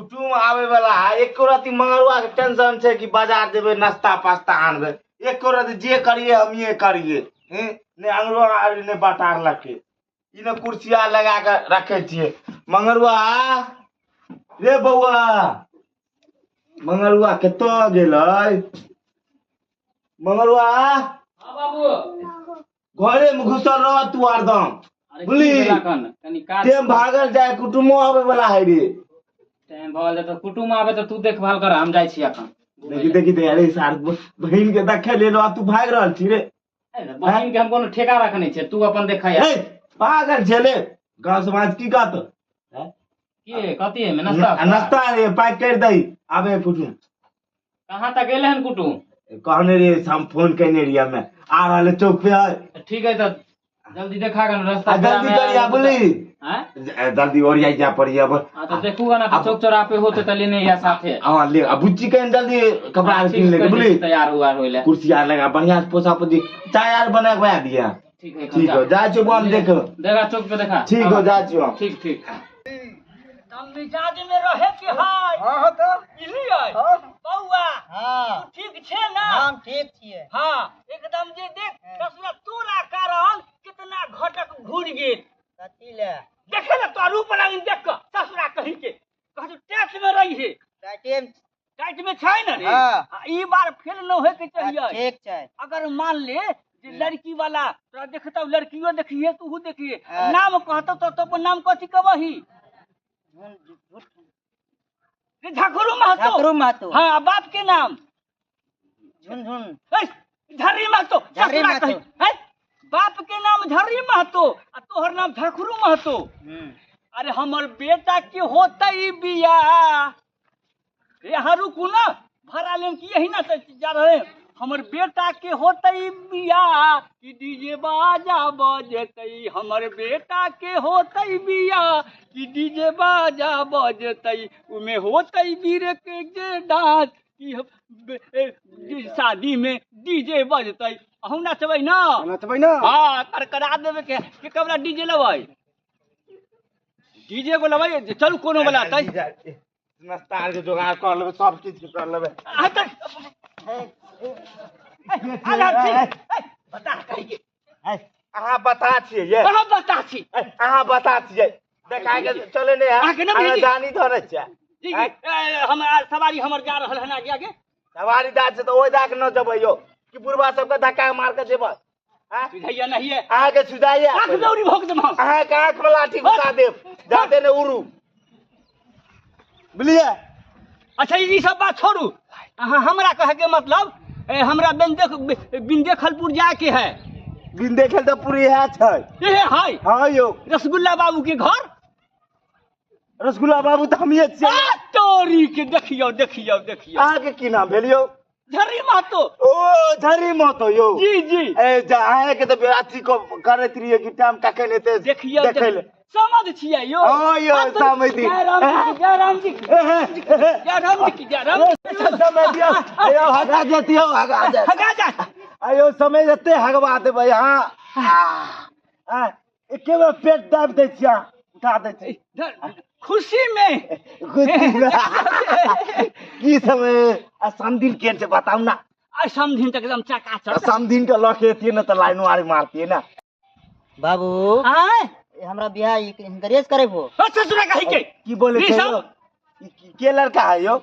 कुटुम आवे वाला है, एको राति मंगरुआ के टेंशन छै कि बाजार जेबै नाश्ता पास्ता आनबै, एको राति जे करिए हमिये करिए। हैं ने अंगरो आर ने बटार लके ई ने कुर्सिया लगा के रखे छियै। मंगरुआ रे बौआ, मंगरुआ कतऽ गेलै? मंगरुआ हाँ बाबू, घरे में घुसल रह तू हरदम। अरे बुझली? की भेला कन? कनी काज टेम भागल जाय, कुटुमो आवे वाला है रे। टाइम भऽ गेल तऽ कुटुम आबे तऽ तू देखभाल कर, हम जाइ छी अखन। देखी देखी दे, अरे सार बहिन के देखे ले लो, तू भागि रहल छी रे। अरे बहिन के हम कोनो ठेका रखने छियै, तू अपन देखै आ। ए पागल छले, गाँव समाज की कहत? के कथी है में नाश्ता? आ, नाश्ता रे पैक कर दही, आबे कुटुम। कहाँ तक गेले हन कुटुम? कहने रे, हम फोन केने रहियै, हमे आ रहल है चौक पे है। ठीक है तऽ जल्दी देखा गन रास्ता। आ जल्दी करिया बोली। हैं? जल्दी ओरिया जा पड़ी अब। हाँ तो देखू ना अब- चौक चौराहा पे होते तऽ लेने या साथे। हाँ ले, आ बुच्ची कहीं जल्दी कपड़ा आर किन ले ठीक, बोली। तैयार हुआ होइले। कुर्सी आर लगा बढ़िया से पोसा पोसी चाय आर बना के दिया। ठीक है। ठीक हो जा छी हम देखो। देखा चौक पे देखा। ठीक हो जा छी हम। ठीक ठीक। मिजाज में रहे के है। हाँ तो बुझलियै हाँ। बौआ? हाँ। तू ठीक छे ना? हम ठीक छियै। हाँ एकदम। जे देख ससुरा तोरा कारण कितना घटक घूर गेल। कथी ले? देखे ना तोरा रूप रंग देख कऽ ससुरा कही के कहू टाइट में रही है। टाइटे। टाइट में छै ना रे? हाँ। आ, ई बार फेल न होय के चाहिए। ठीक छै। अगर मान ले जे लड़की वाला तोरा देखतौ, लड़कियो देखिए तूहू देखिए। हाँ। नाम कहतौ तो अपन नाम कथी कहबही? रे झखरू महतो। झकरू महतो। हाँ, आ बाप के नाम? झुनझुन। ए, झर्री महतो। झर्री ससुरा महतो। कही, हैं? बाप के नाम झर्री महतो आ तोहर नाम झखरू महतो। अरे हमर बेटा के होतै बियाह, यहाँ रुकू ना, भाड़ा लेम कि यही ना से जा रहे हैं। हमर बेटा के होतै बियाह कि डीजे बाजा बजतै, हमर बेटा के होतै बियाह कि डीजे बाजा बजतै, उमे होतै वीर के जे डांस कि शादी में डीजे बजतै। अहूँ नचबै ना? नचबै ना। हाँ, करकरा देबै के के कबरा डीजे लेबै, डीजे को लेबै, चलू कोनो वाला तै। नाश्ता आर के जोगाड़ कर लेबै, सब चीज के कर लेबै। आ तऽ आला छी। ए, बता कही के। अहाँ बता छियै ये। अहाँ बता छी। अहाँ बता छियै, देखा के चले ने। अहाँके नहि अहाँ बुझलियै? जानी धरे छियै। जी जी, ए, हम सवारी हमर जा रहल हन आगे आगे। सवारी दा छै तऽ ओहि दा के न जेबै यौ कि बुढ़वा सबके धक्का मार के जेबै? आँय? सुझाइया नहीं है। अहाँके सुझाइया? आँख दौड़ी भोग देब हम। अहाँके आँख में लाठी घुसा देब, जाते ने उड़ू, बुझलियै? अच्छा ई सब बात छोड़ू, अहाँ हमरा कहे के मतलब ए, हमरा बिंदेखलपुर जाए के है। बिंदेखल तऽ पूरी है छै। ए है। हाँ यौ। रसगुल्ला बाबू के घर। रसगुल्ला बाबू तऽ हमिये छियै। आ, तोरी के देखियौ देखियौ देखियौ। अहाँके की नाम भेल यौ? झर्री महतो। ओ झरी महतो यौ। जी जी। ए जा अहाँके तऽ अथी करैत रहियै कि टाइम कखन एतै देखियौ। देखै लए। समझ छियै यौ। हाँ यौ, समझ छी। जय राम जी की, जय राम जी की, जय राम जी की, जय राम जी की। समय दियौ, अयो हगा जतियौ, हगा जायत। हगा जा। अयो समय जते हगवा देबै अहाँ। आ, एके बेर पेट दाबि दै छियै, उठा दै छी। खुशी में। खुशी में। की समय आ समधिन केहन छै बताउ ना। आ समधिन तऽ एकदम चकाचक। समधिन के लऽ के एतियै ने तऽ लाइनो आरी मारतियै ने। बाबू। आँय? हमरा बियाह हिनकरे से करेबो। अच्छा ससुरा कही के। की बोले ई छै सब? यौ? ई के लड़का है यौ?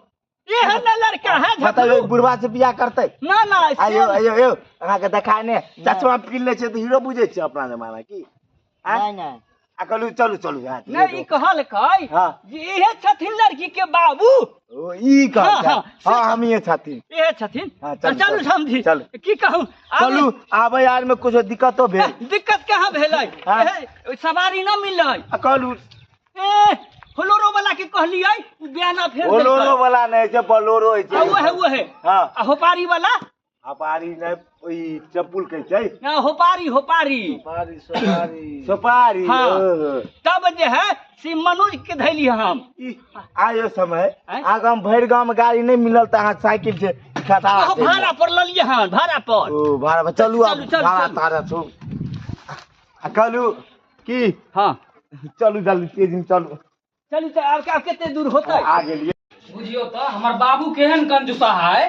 एहन ना लड़का है बताउ, झकरू। बुढ़वा से बियाह करतै? ना ना। आयो आयो यौ, अहाँके देखाय ने चश्मा पीन लै छै तऽ हीरो बुझै छै अपना जमाना की? आँय? नहीं नहीं। आ कहलू चलू चलू, हाँ, नहीं, ई कहलकै हाँ। जे इहे छथिन लड़की के बाबू। ओ ई कहलकै। हाँ, हाँ, हाँ, हम इहे छथिन। इहे छथिन। हाँ, तऽ चलू, चलू चलू, समझी। चलू। की कहू चलू, आबै आर में कुछो दिक्कतो भेल? दिक्कत कहाँ भेलै? हाँ। ए, सवारी न मिललै। आ कहलू ए बोलेरो वाला के कहलियै, उ बयाना फेर देलकै। बोलोरो वाला नहि छै, बोलोरो होइ छै। आ उहे उहे। हाँ। आ होपारी वाला? होपारी नहि, ई चप्पुल कहै छै। ना, होपारी होपारी। सोपारी सोपारी सोपारी। हाँ। ओ। तब जे है से मनोज के धैली हम। ई आयो समय आँय? आगाँ भरि गाँव में गाड़ी नहि मिलल तऽ अहाँ साइकिल से खता। अहाँ भाड़ा पर ललियै हन, भाड़ा पर। ओ भाड़ा पर चलू आब। चलू, चलू, भाड़ा चलू। तारा छौ। आ कहलू की? हाँ। चलू जल्दी तेजी में चलू। चलू तऽ आब आब कते दूर होतै। आ गेलियै। बुझियौ तऽ हमर बाबू केहन कंजूसा है।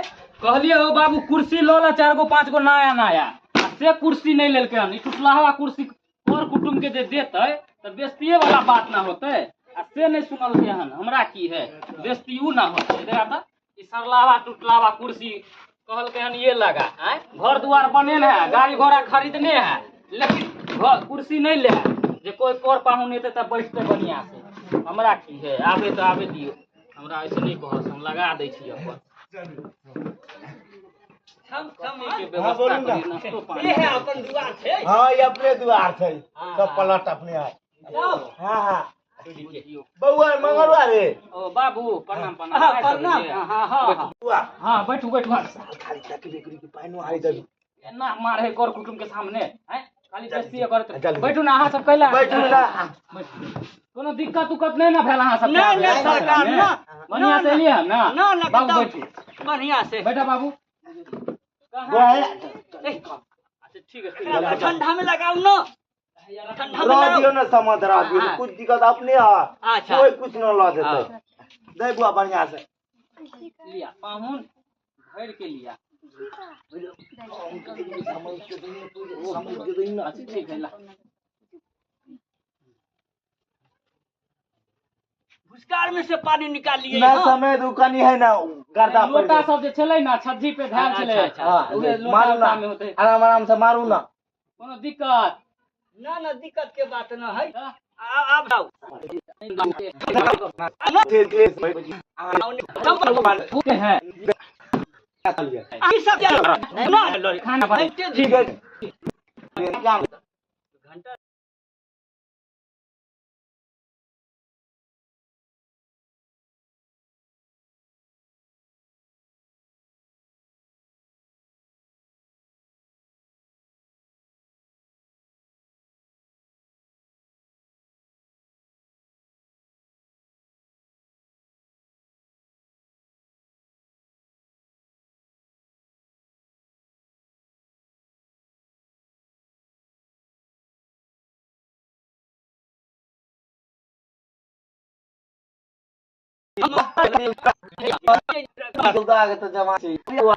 कहलियै ओ बाबू कुर्सी लऽ ला 4 गो 5 गो नया नया, आ से कुर्सी नहि लेलकै हन। ई टुटलाहा कुर्सी कर कुटुम्ब के जे देतै तऽ बेजतिये वाला बात ना होतै, आ से नहि सुनलकै हन। हमरा की है बेजती उ ना होतै। देखा तऽ ई सरलावा टुटलावा कुर्सी कहलकै हन ये लगा। आँय घर दुआर बने ने है, गाड़ी घोड़ा खरीदने है, लेकिन घर कुर्सी नहीं ले है जे कोई पर पाहुन एतै तऽ बैठतै बढ़िया से। हमरा की है आबे तऽ आबे दियौ, हमरा ऐसे नहीं कहत, हम लगा दै छी अपन। के व्यवस्था बोलू ना। करियौ, नाश्तो पानी। ये है अपन दुआर छै। हाँ ये अपने दुआर छै, हाँ, सब हाँ। पलट अपने है। जाओ। हाँ हाँ बुझियौ। बउआ मंगलवा रे। ओ बाबू प्रणाम प्रणाम। हाँ, प्रणाम। हाँ, हाँ, हाँ। बउआ हाँ बैठू बैठू। हाँ। खाली तकली करी के पानी हारी देबी। एना मारे कर कुटुम्ब के सामने हैं, खाली बेइज्जती करत। जल्दी। बैठू ना अहाँ सब कैला बैठू ना। बैठू। कोनो दिक्कत उक्कत नहीं ना भेल अहाँ सब? नहीं, नहीं, सरकार, ना। बढ़िया से एलियै हन ना? ना, ना, बाबू एकदम बैठू। बढ़िया से। बैठा बाबू। गोहे अच्छा ठीक है, ठीक है। ठंडा में लगाऊ ना, ठंडा में रह लगाऊ। दियो ना समझ रह दियो, हाँ। कुछ दिक्कत अपने है। अच्छा। कोई कुछ न ल देते। हाँ। दे बुआ बढ़िया से। लिया पाहुन भर के लिया। अच्छा ठीक है ला। भुसकार में से पानी निकाल लिए। ना हाँ। समय दुकानी है ना गर्दा पड़ लोटा गई। सब जे छलै ना छज्जी पे धार छलै। अच्छा, अच्छा, हाँ, उहे लोटा मारू ना उटा में होतै। आराम आराम से मारू ना। कोनो दिक्कत ना ना दिक्कत के बात ना है। हाँ। आप जाओ। है ई सब ना खाना बना। ठीक है। घंटा तो जमा जाओ।